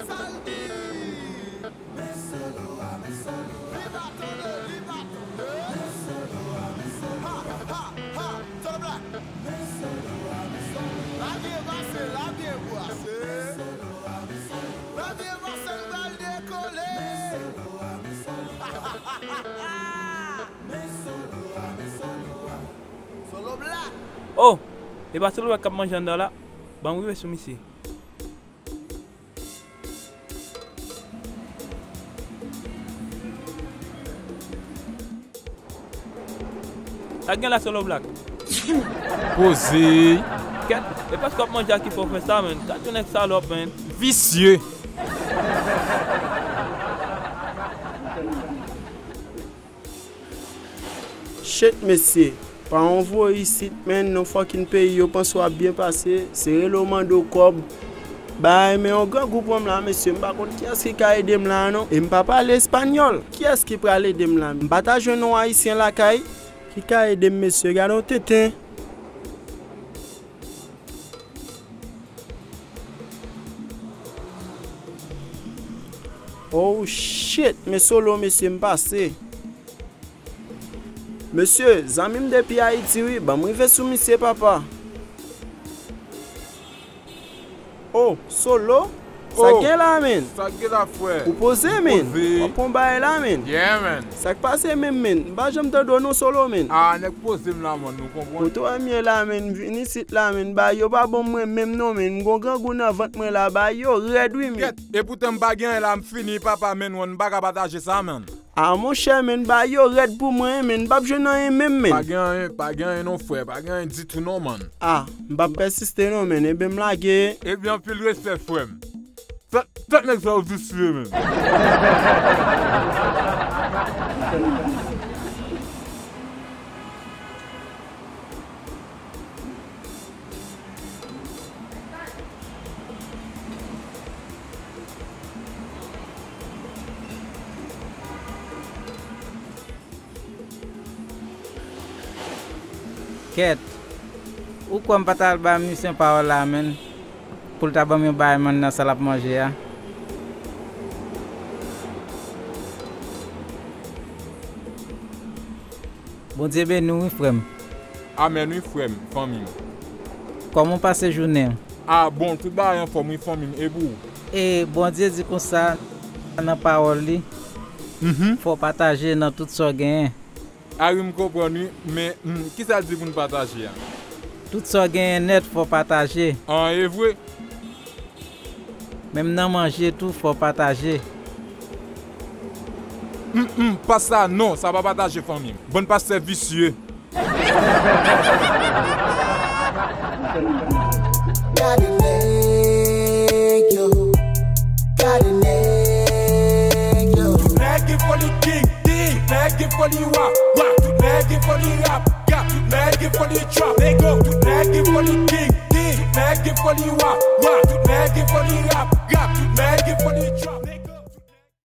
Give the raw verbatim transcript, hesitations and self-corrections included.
Sa l di? Men Solo a, men Solo a. Li pa tande, li pa tande. Men Solo a, men Solo a. Ha, ha, ha, Solo Black. Men Solo a, men Solo a. La byen pase, la byen pase. Men Solo a, men Solo a. La byen pase, nou pral dekole. Men Solo a, men Solo a. Men Solo a, men Solo a. Solo Black. Oh, e pa Solo Black k ap manje anndan la? Ban m rive sou misye. Sa k gen la, Solo Black? Poze. Kèt, e pa sa w ap manje a ki fè w fè sa, menn. Gad yon nèg salòp, menn. Visye. Shit, mesye. Pa yon voye isit, menn, nan fucking peyi yo panse w ap byen pase, se rele w mande w kòb. Bay, men yon grangou pran m la, mesye, m pa konn kiyès ki ka ede m la, non. E m pa pale espanyòl. Kiyès ki pral ede m la? M pa ta jwenn yon ayisyen lakay ki ka ede m, mesye, gade yon tenten. Oh shit, men Solo, mesye, m pase. Mesye, zanmi m depi Ayiti wi, ban m rive sou misye papa. Oh, Solo? Sa k gen la, menn? Sa k gen la, frè? Ou poze, menn? Poze. W ap pran bagay la, menn? Yeah, menn. Sa k pase menm, menn? M pa janm tande w non, Solo, menn. Ah, nèg poze m la, menn, nou konprann? Kote w wè m ye la, menn? M vin isit la, menn. Bagay yo pa bon mwen menm non, menn. M gon grangou nan vant mwen la, bagay yo rèd wi, menn. Kèt, epoutan m pa gen anyen la, m fini, papa, menn, wan, m pa ka pataje sa, menn. Ah, monchè, menn, bagay yo rèd pou mwen, menn. M p ap jwenn anyen menm, menn. Pa gen anyen, pa gen anyen non, frè. Pa gen anyen ditou non, mann. Ah, m p ap pèsiste non, menn. Ebyen, m lage. Ebyen, anpil respè, frè m. Fè, fè nèg sa yo visye, menn. Kèt, ou kwè m pa t al ba misye pawòl la, menn, pou l ta ban m yon bagay, mann, nan sa l ap manje a? Bondye beni w wi, frè m. Amèn wi, frè m, fanmi m. Kòman w pase jounen an? Ah, bon, tout bagay anfòm wi, fanmi m, e pou ou? E Bondye di konsa nan pawòl li, mhm, fò w pataje nan tout sa w genyen. Ah wi, m konprann wi, men, hmm, kisa l di pou n pataje a? Tout sa w genyen nèt, fò w pataje. An, e vre? Menm nan manje tou, fò w pataje. Mm, mm, pa sa non, sa pa pataje fanmi m. Bann pastè visye. Gade nèg yo, gade nèg yo. Tout nèg gen foli king, king. Tout nèg gen foli wa, wa. Tout nèg gen foli rap, rap. Tout nèg gen foli trap, nego. Tout nèg gen foli king, king. Tout nèg gen foli wa, wa. Tout nèg gen foli rap, rap. Tout nèg gen foli trap.